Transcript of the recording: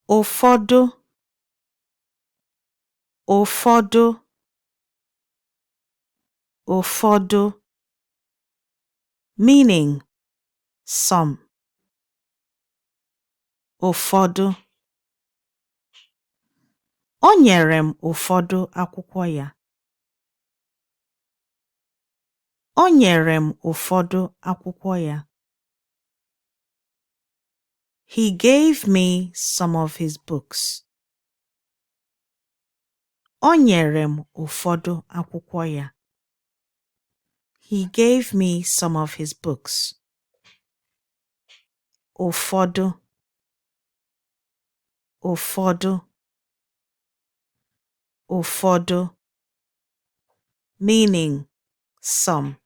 Ụfọdụ. Ụfọdụ. Ụfọdụ. Meaning some. Ụfọdụ. O nyere m ụfọdụ akwụkwọ ya. O nyere m ụfọdụ akwụkwọ ya. He gave me some of his books. O nyere m ụfọdụ akwụkwọ ya. He gave me some of his books. Ụfọdụ. Ụfọdụ. Ụfọdụ. Meaning some.